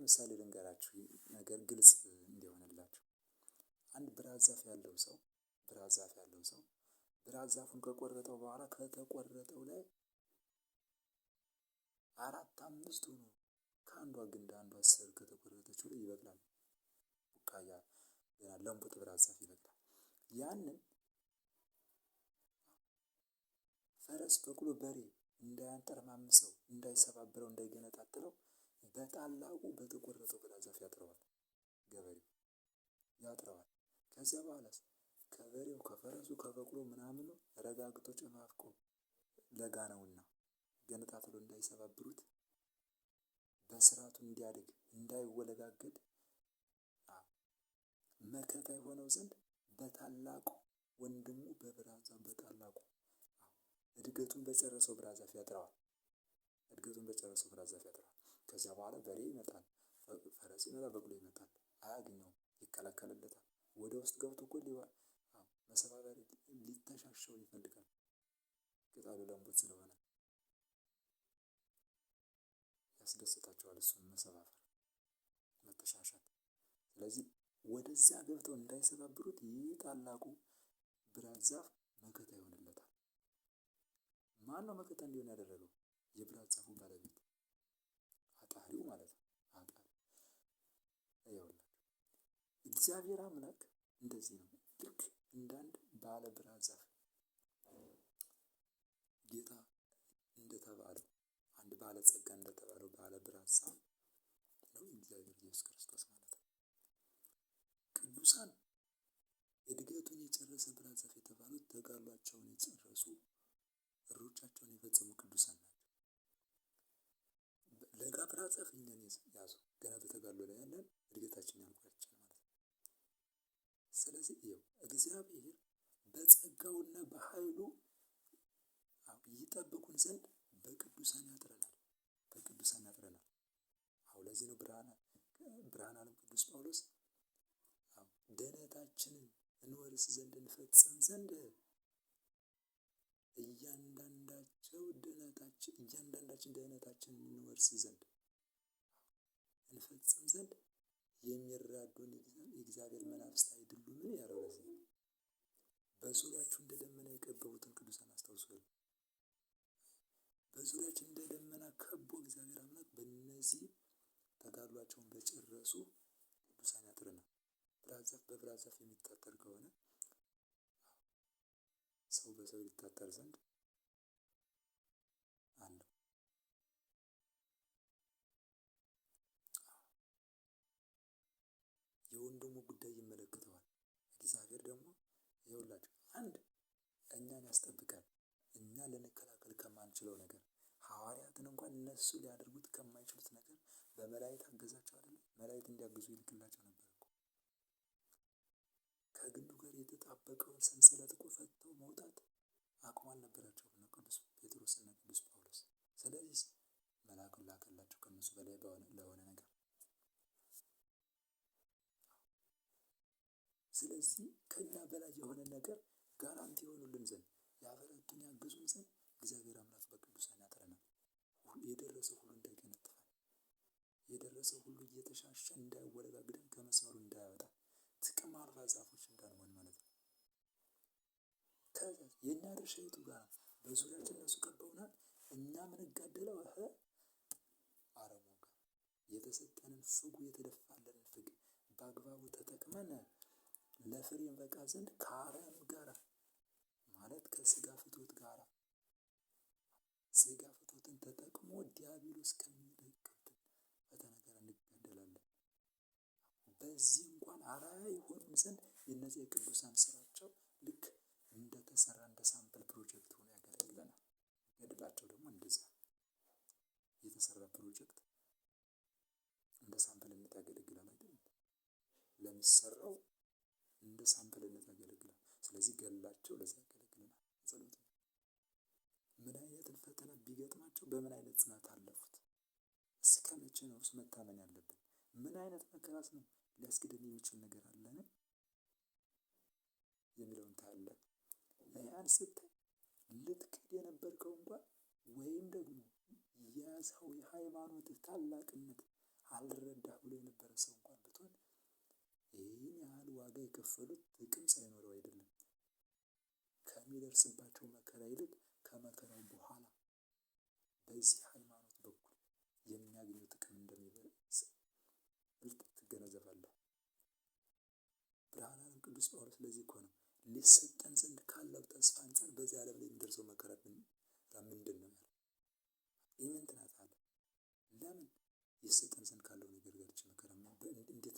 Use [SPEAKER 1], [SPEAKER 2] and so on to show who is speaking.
[SPEAKER 1] ምሳሌ ልንገራችሁ ነገር ግልጽ እንዲሆንላችሁ። አንድ ብርሃን ዛፍ ያለው ሰው ብርሃን ዛፍ ያለው ሰው ብርሃን ዛፉን ከቆረጠው በኋላ ከተቆረጠው ላይ አራት አምስት ሆኖ ከአንዷ ግንድ አንዷ ስር ከተቆረጠችው ላይ ይበቅላል። ቡቃያ ገና ለምቡጥ ብርሃን ዛፍ ይበቅላል። ያንን ፈረስ፣ በቅሎ፣ በሬ እንዳያንጠረማምሰው፣ እንዳይሰባብረው፣ እንዳይገነጣጥለው በታላቁ በተቆረጠው ብርሃን ዛፍ ያጥረዋል። ገበሬው ያጥረዋል። ከዚያ በኋላስ ከበሬው ከፈረሱ ከበቅሎ ምናምኑ ረጋግጦ ጨማፍቆ ለጋ ነውና ገነጣጥሎ እንዳይሰባብሩት በስርዓቱ እንዲያድግ እንዳይወለጋገድ መከታ የሆነው ዘንድ በታላቁ ወንድሙ በብርሃን ዛፍ በታላቁ እድገቱን በጨረሰው ብርሃን ዛፍ ያጥረዋል። እድገቱን በጨረሰው ብርሃን ዛፍ ያጥረዋል። ከዚያ በኋላ በሬ ይመጣል፣ ፈረስ ይመጣል፣ በቅሎ ይመጣል። አያገኘውም፣ ይከላከልለታል። ወደ ውስጥ ገብቶ እኮ መሰባበር ሊተሻሸው ይፈልጋል። ቅጠሉ ለምቡጥ ስለሆነ ያስደስታቸዋል። እሱን መሰባበር፣ መተሻሻት። ስለዚህ ወደዚያ ገብተው እንዳይሰባብሩት ይህ ታላቁ ብርሃን ዛፍ መከታ ይሆንለታል። ማን ነው መከታ እንዲሆን ያደረገው? የብርሃን ዛፉ ባለቤት አጣሪው ማለት ነው። አጣሪ ይኸውላችሁ፣ እግዚአብሔር አምላክ እንደዚህ ነው። ልክ እንዳንድ ባለ ብርሃን ዛፍ ጌታ እንደተባለው አንድ ባለ ጸጋ እንደተባለው ባለ ብርሃን ዛፍ ነው እግዚአብሔር ኢየሱስ ክርስቶስ ማለት ነው። ቅዱሳን እድገቱን የጨረሰ ብርሃን ዛፍ የተባሉት ተጋድሏቸውን የጨረሱ ሩጫቸውን የፈጸሙ ቅዱሳን ናቸው። ለጋ ብርሃን ዛፍ እኛን ያዙ ገና በተጋድሎ ላይ ያለን እድገታችን ያልቋጨ ማለት ነው። ስለዚህ ይኸው እግዚአብሔር በጸጋውና በኃይሉ ይጠብቁን ዘንድ በቅዱሳን ያጥረናል። በቅዱሳን ያጥረናል። አዎ ለዚህ ነው ብርሃን ዓለም ቅዱስ ጳውሎስ ድኅነታችንን እንወርስ ዘንድ እንፈጽም ዘንድ እያንዳንዳችን ድኅነታችንን እንወርስ ዘንድ እንፈጽም ዘንድ የሚራዱን የእግዚአብሔር መናፍስት አይደሉምን? ያለው ለዚህ ነው። በዙሪያችሁ እንደ ደመና የከበቡትን ቅዱሳን አስታውሱ። በዙሪያችን እንደ ደመና ከቦ እግዚአብሔር አምላክ በእነዚህ ተጋድሏቸውን በጨረሱ ቅዱሳን ያጥረናል። ብርሃን ዛፍ በብርሃን ዛፍ የሚታጠር ከሆነ ሰው በሰው ሊታጠር ዘንድ አለው። የወንድሙ ጉዳይ ይመለከተዋል። እግዚአብሔር ደግሞ ይኸውላችሁ አንድ እኛን ያስጠብቃል። እኛ ልንከላከል ከማንችለው ነገር ሐዋርያትን እንኳን እነሱ ሊያደርጉት ከማይችሉት ነገር በመላእክት አገዛቸው አይደለ? መላእክት እንዲያግዙ ይልክላቸው ነበር እኮ። ከግንዱ ጋር የተጣበቀውን ሰንሰለት እኮ ፈትተው መውጣት አቅሙ አልነበራቸውም እነ ቅዱስ ጴጥሮስ እና ቅዱስ ጳውሎስ። ስለዚህ መልአኩን ላከላቸው ከእነሱ በላይ ለሆነ ነገር። ስለዚህ ከኛ በላይ የሆነ ነገር ጋራንቲ የሆኑልን ዘንድ ያበረቱን ያግዙን ዘንድ እግዚአብሔር አምላክ በቅዱሳን ያጥረናል። የደረሰው ሁሉ እንዳይገነጥፈን፣ የደረሰው ሁሉ እየተሻሸ እንዳይወለጋግደን፣ ከመስመሩ እንዳያወጣ፣ ጥቅም አልባ ዛፎች እንዳንሆን ማለት ነው። ከዛ የኛ ድርሻ የቱ ጋር ነው? በዙሪያችን እነሱ ከበውናል። እኛ የምንጋደለው አረሙ ጋር የተሰጠንን ፍጉ የተደፋለንን ፍግ በአግባቡ ተጠቅመን ለፍሬ እንበቃ ዘንድ ከአረም ጋር ማለት ከስጋ ፍትወት ጋር ስጋ ፍትወትን ተጠቅሞ ዲያብሎስ ከሚለቅብን ፈተና ጋር እንጋደላለን። በዚህ እንኳን አርአያ ይሆኑን ዘንድ የእነዚህ የቅዱሳን ስራቸው ልክ እንደተሰራ እንደ sample ፕሮጀክት ሆኖ ያገለግለናል። ገድላቸው ደግሞ እንደዚያ የተሰራ ፕሮጀክት እንደ sample ነት ያገለግላል አይደል? ለሚሰራው እንደ sample ነት ያገለግላል። ስለዚህ ገድላቸው ለዛ ያገለግለናል። ጸሎት ነው። ምን አይነት ፈተና ቢገጥማቸው በምን አይነት ጽናት አለፉት? እስከ መቼ ነው መታመን ያለብን? ምን አይነት መከራስ ነው ሊያስክደን የሚችል ነገር አለን? የሚለውን ታያለህ። ያን ስታይ ልትክድ የነበርከው እንኳን ወይም ደግሞ የያዝኸው የሃይማኖትህ ታላቅነት አልረዳህ ብሎ የነበረ ሰው እንኳን ብትሆን ይህን ያህል ዋጋ የከፈሉት ጥቅም ሳይኖረው አይደለም። ከሚደርስባቸው መከራ ይልቅ ከመከራው በኋላ በዚህ ሃይማኖት በኩል የሚያገኙ ጥቅም እንደሚበልጥ ትገነዘባለህ። ብርሃነ ዓለም ቅዱስ ጳውሎስ ለዚህ እኮ ነው ሊሰጠን ዘንድ ካለው ተስፋ አንፃር በዚህ ዓለም ላይ የሚደርሰው መከራ ምንድን ነው ያለው? ኢምንት ናት አለ። ለምን ይሰጠን ዘንድ ካለው ነገር ጋር ይህች መከራ እንዴት